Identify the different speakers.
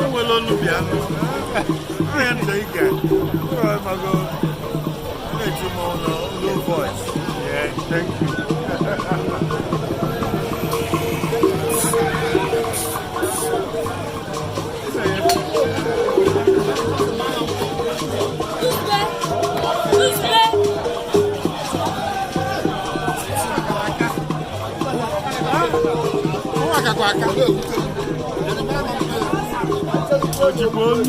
Speaker 1: Enwela olu bịa nụ. Onye ndụ ige. Ụlọ ịmago na-eti m ọnụ low voice. Yeah, thank you. Ojikwa olu.